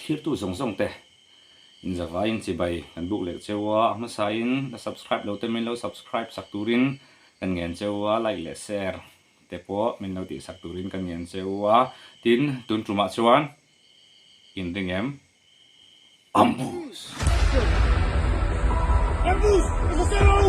Thlirtu zawng zawng te in zavaiin chibai kan buk leh cheu a, a hmasain la subscribe lo te min lo subscribe sak turin kan ngen cheu a, like leh share te pawh min lo tih sak turin kan ngen cheu a, tin tun tumah chuan in ring em? Ambush! Ambush! Zero!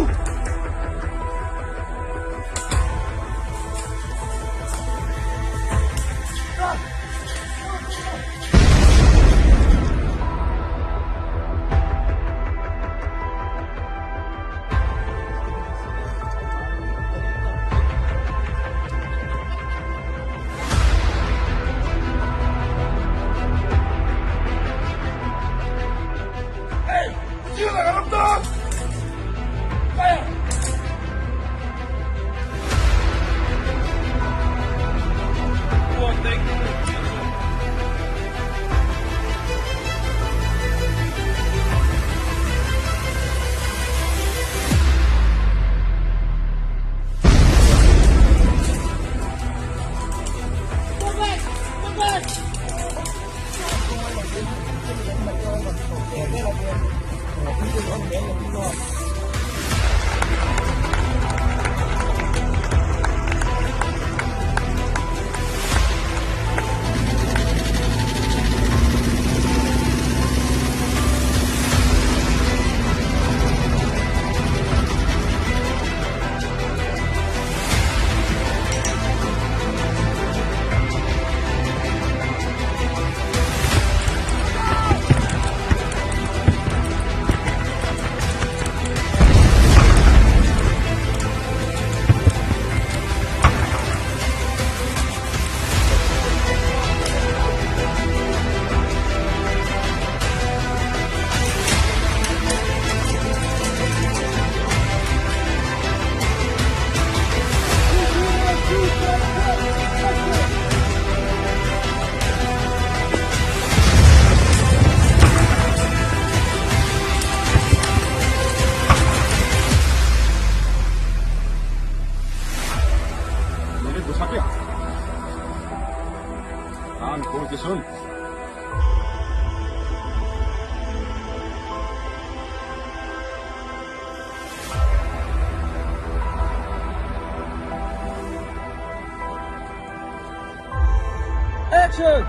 Action!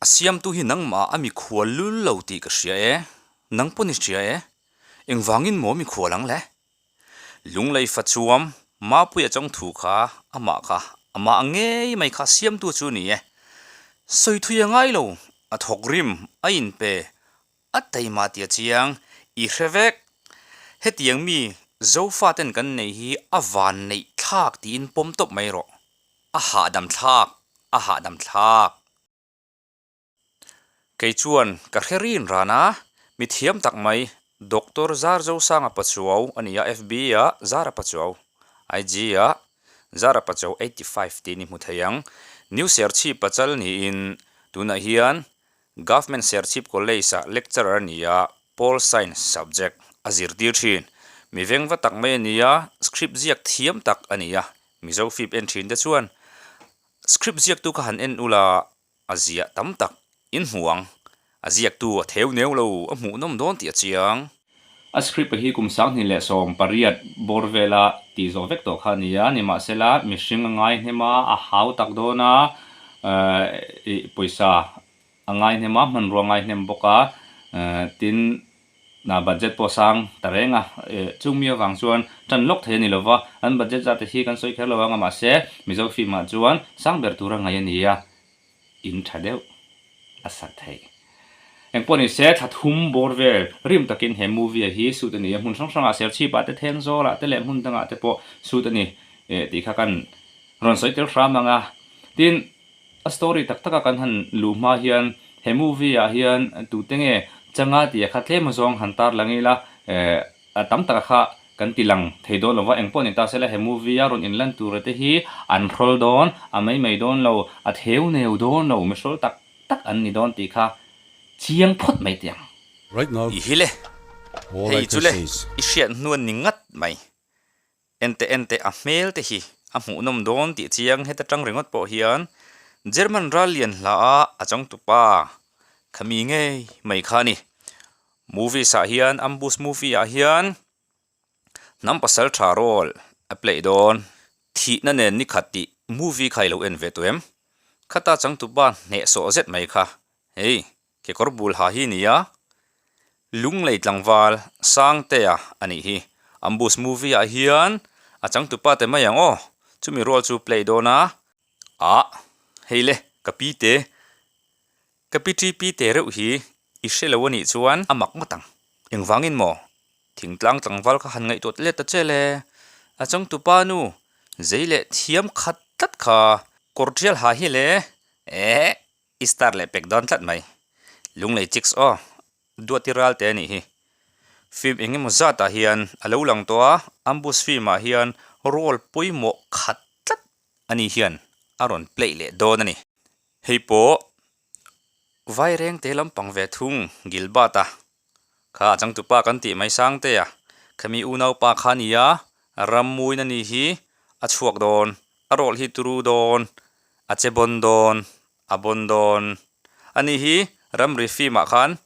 A siamtu hi nangmah a mikhual lul lo tih ka hria e, nang pawn i hria e, engvangin maw mikhual ang le? Lunglei fa chuam Mapuia chawngthu kha amah kha amah ngei mai kha siamtu chu a ni e. Sawi thui a ngai lo, a thawk rim a inpe a taima tia chiang i hre vek. Hetiang mi Zofaten kan nei hi a van neih thlak tiin pawm tawp mai rawh. A hahdam thlak, a hahdam thlak. Kei chuan ka hre rin ran a, mi thiam tak mai Doctor Zarzosanga Pachuau a ni a, FB ah Zara Pachuau, IG ah Zara Pachuau 85 tiin i hmu thei ang. New Serchhip Pachal niin tunah hian Government Serchhip College ah lecturer a ni a, Pol Science subject a zirtir thin. Mi vengva tak mai a ni a, script ziak thiam tak a ni a, Mizo fip en thin te chuan script ziaktu kha han en ula a ziah tam tak in hmu ang. A ziaktu a theu neu lo, a hmuhnawm dawn tih a chiang. A script-a hi kum 2018 bawr vela tih zawh vek tawh kha a ni a, nimahsela mihring a ngai hnem a, a hau tak dawn a, ih pawisa a ngai hnem a, hmanrua a ngai hnem bawk a, tin na budget pawh a sang ta reng a, chung mi avang chuan tan lawk thei a ni lova, an budget zat te hi kan sawi kher lo ang a, mahse Mizo film ah chuan sang ber tur a ngaih a ni a. in tha deuh a sak theih. Engpawh ni se, thla thum bawr vel rim takin he movie hi shoot a ni a, hmun hrang hrangah Serchhip-ah te, Thenzawl-ah te leh hmun dangah te pawh shoot a ni tih kha kan rawn sawi tel hram ang a. Tin, a story tak taka kan han luh hma hian he movie-ah hian tute nge changa tih a kha tlem azawng han tarlang ila, A tam taka kha kan ti lang thei dawn lo va, engpawh ni ta sela he movie a rawn inlan tura te hi an hrawl dawn, a mai mai dawn lo, a theu neu dawn lo, mi hrawl tak tak an ni dawn tih kha chiang phawt mai teh ang. Right now, I hi le, all hei I chu can le, say is. i hriat hnuan ni ngat mai. Enteh enteh a hmel te hi a hmuhnawm dawn tih chiang heta tang ringawt pawh hian German ral lian hla a a changtupa khami ngei mai kha a ni. Movies ah hian Ambush movie ah hian hnam pasal tha role a play dawn. Thihna nen ni khat tih movie kha i lo en ve tawh em? Khata changtupa hnehsawh zet mai kha hei Kekawr bul ha hi nia, Lunglei tlangval Sangtea a nih hi. Ambush movie ah hian a changtupa te mai ang aw, chumi rual chu play dawn a. Ah, hei le, ka pi te, ka pi ṭi pi te reuh hi i hre lo a nih chuan a mak ngawt ang. Engvangin maw? Thingtlang tlangval kha han ngaihtuah let ta che le. A changtupa nu zei leh thiam khat tlat kha kawr ṭhial ha hi le, eh. I star leh pek dawn tlat mai. Lunglei chicks aw, Duati ral te a nih hi. Film eng emaw zatah hian a lo lang tawh a, Ambush film ah hian role pawimawh khat tlat a ni hian a rawn play leh dawn a ni. Hei pawh Vairengte lampang ve thung Gilbert a Kha a changtupa kan tih mai Sangtea, khami unaupa kha a nia, rammuin a nih hi, a chhuak dawn, a rawlh hi turu dawn, a che bawn dawn, a bawn dawn. A nih hi ramri film ah khan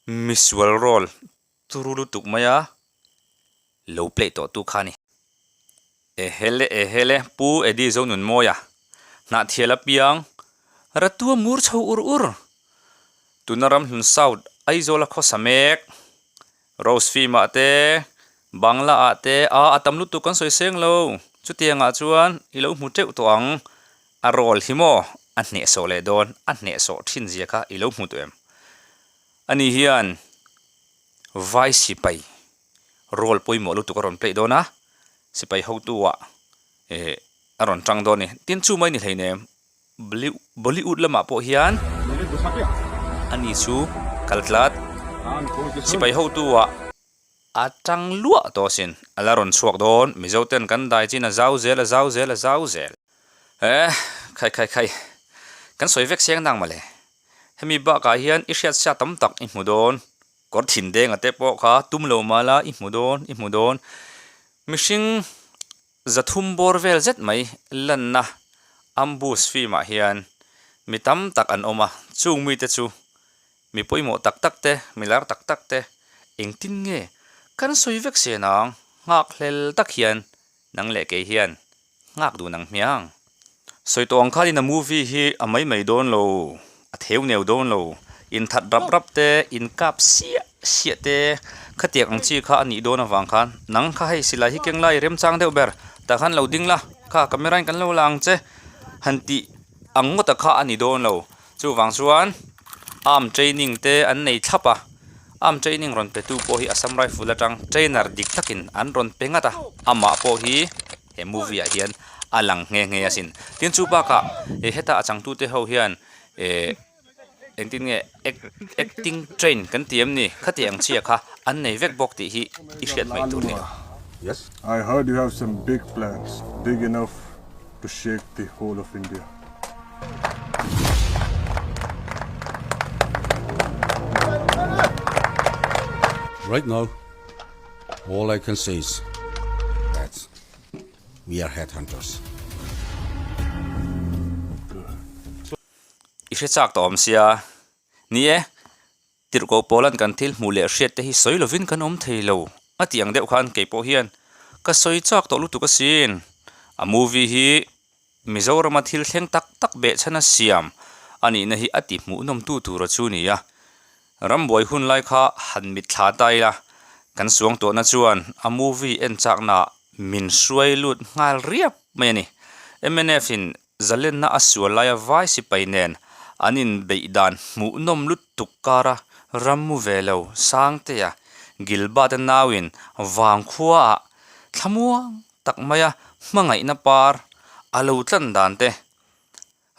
misual role turu lutuk maia lo play tawh tu kha a ni. Ehele ehele Pu Eddie Zonunmawia Hnahthial apiang Ratua mur chho ur ur Tuna Ramhlun South Aizawl a khawsa mek Rose film ah te Bangla ah te a a tam lutuk kan sawi seng lo chutiang ah chuan i lo hmu teuh tawh ang a role hi maw a hnehsawh leh dawn a hnehsawh thin zia kha i lo hmu tawh em ani hian Vai sipai role pawimawh lutuk a rawn play dawn a, sipai hotu ah eh a rawn tang dawn a ni. Tin chu mai ni hleinem Bollywood lamah pawh hian ani chu kal tlat sipai hotu ah a tang luah tawh asin a la rawn chhuak dawn Mizo ten kan dai chin a zau zel a zau zel a zau zel eh khai khai khai kan sawi vek seng nang mawle hemi bakah hian i hriatsia tam tak i hmu dawn. Kawr thin denga te pawh kha tum lo mah la i hmu dawn, i hmu dawn. Mihring zathum bawr vel zet mai lanna ambush film ah hian mi tam tak an awm a, chung mite chu mi pawimawh tak tak te, mi lar tak tak te engtin nge kan sawi vek se nang nghak hlel tak hian Nang leh kei hian nghak dun ang hmiang. Sawi tawh ang khanin a movie hi a mai mai dawn lo, a theu neu dawn lo. Inthat rap rap te, inkap siah siah te, khatiang ang chi kha a nih dawn avang khan nang kha hei silai hi keng lai remchang deuh ber tah khan lo ding la, kha camera in kan lo la ang che han tih ang ngawta kha a ni dawn lo. Chuvang chuan arm training te an nei thlap a, arm training rawn pe tu pawh hi Assam Rifle atang trainer dik takin an rawn pe ngat a, amah pawh hi he movie ah hian a lang nghe nghe asin. Tin chu bakah eh heta a changtute ho hian eh engtin nge acting train kan ti em ni khati ang chiah kha an nei vek bawk tih hi i hriat hmaih tur a ni lo. Yes. I heard you have some big plans, big enough to shake the whole of India. Right now, all I can say is that we are headhunters. I hre chak tawh awm sia. Ni e. Tirhkoh Paula'n kan thil hmuh leh hriat te hi sawi lovin kan awm thei lo a tih ang deuh khan kei pawh hian ka sawi chak tawh lutuk asin. A movie hi Mizorama thil thleng tak tak behchhan a siam a nihna hi a ti hmuhnawm tu tura chu ni a. Rambuai hun lai kha han mitthla ta ila kan suangtuahna chuan a movie en chaknaah min hruai lut nghal riap mai a ni. Mnf in Zalenna a sual laia vai sipai nen an inbeih dan hmuhnawm lutuk kara rammu ve lo Sangtea Gilbert-a nauin vangkhuaah thlamuang tak maia hmangaihna par a lo tlan dan te,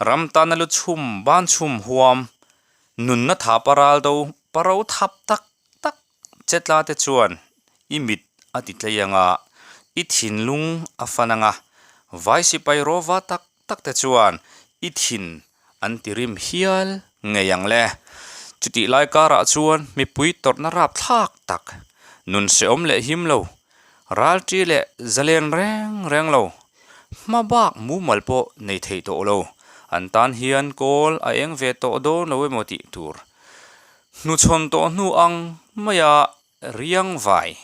ram tana lu chhum ban chhum huam nunna tha paral do paro thap tak tak chetla te chuan i mit a ti tlei ang a, i thinlung a fan ang a, vai sipai rawva tak tak te chuan i thin an ti rim hial ngei ang le. Chutih lai karah chuan mipui tawrhna rapthlak tak, nun hrehawm leh him lo, ralṭi leh zalen reng reng lo, hma bak mumal pawh nei thei tawh lo, an tan hian kawl a eng ve tawh dawn lo emaw tih tur. Hnuchhawn tawh hnu ang maia riang vai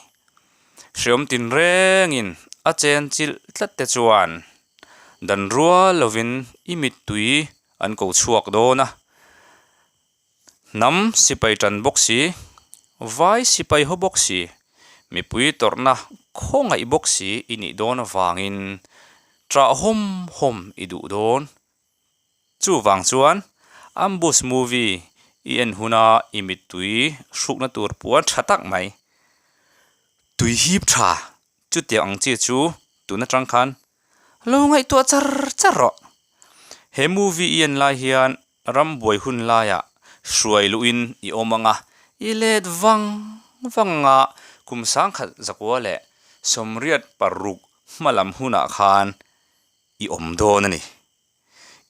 hreawm tinrengin a chen chilh tlat te chuan dan rual lovin i mittui an ko chhuak dawn a. Hnam sipai tan bawk si, vai sipai haw bawk si, mipui tawrhna khawngaih bawk si i nih dawn avangin ṭah hawm hawm i duh dawn. Chuvang chuan Ambush movie i en huna i mittui hrukna tur puan tha tak mai, tui hip tha chutiang ang chi chu tun atang khan lo ngaihtuah char char rawh. He movie i en lai hian rambuai hun laiah hruai luhin i awm ang a, i let vang vang ang a, kum sangkhat zakua leh 86 hmalam hunah khan i awm dawn a ni.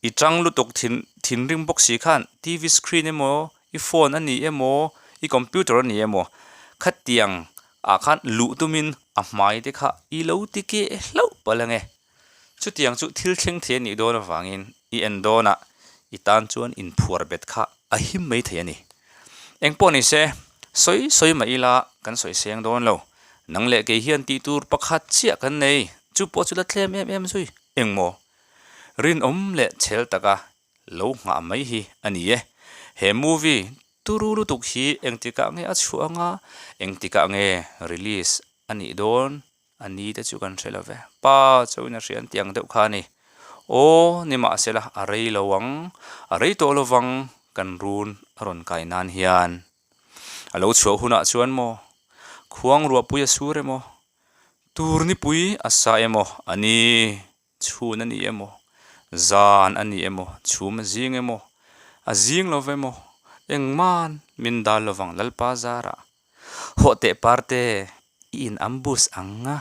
I tang lutuk thin thinrim bawk si khan TV screen emaw, i phone a ni emaw, i computer a ni emaw khatiang ah khan luh tumin a hmai te kha i lo ti keh hlauh palh ange. Chutiang chu thil thleng thei a nih dawn avangin i en dawnah i tan chuan inphuar bet kha a him mai thei a ni. Engpawh ni se, sawi sawi mah ila kan sawi seng dawn lo. Nang leh kei hian tih tur pakhat chiah kan nei, chu pawh chu la tlem em em zui. Engmaw? Rinawm leh chhel taka lo nghah mai hi a ni e. He movie turu lutuk hi engtikah nge a chhuah anga, engtikah nge release a nih dawn a ni te chu kan hre lo ve. Pa chauhin a hria an tih ang deuh kha a ni. Aw, nimahsela a rei lo ang, a rei tawh lovang kan run a rawn kai nan hian. A lo chhuah hunah chuan maw, khuang ruahpui a sur emaw, tur nipui a sa emaw a ni, chhun a ni emaw, zan a ni emaw, chhum a zing emaw, a zing lo emaw, engman min dal lovang Lalpa zarah. Hawh teh parte, i in ambush ang a.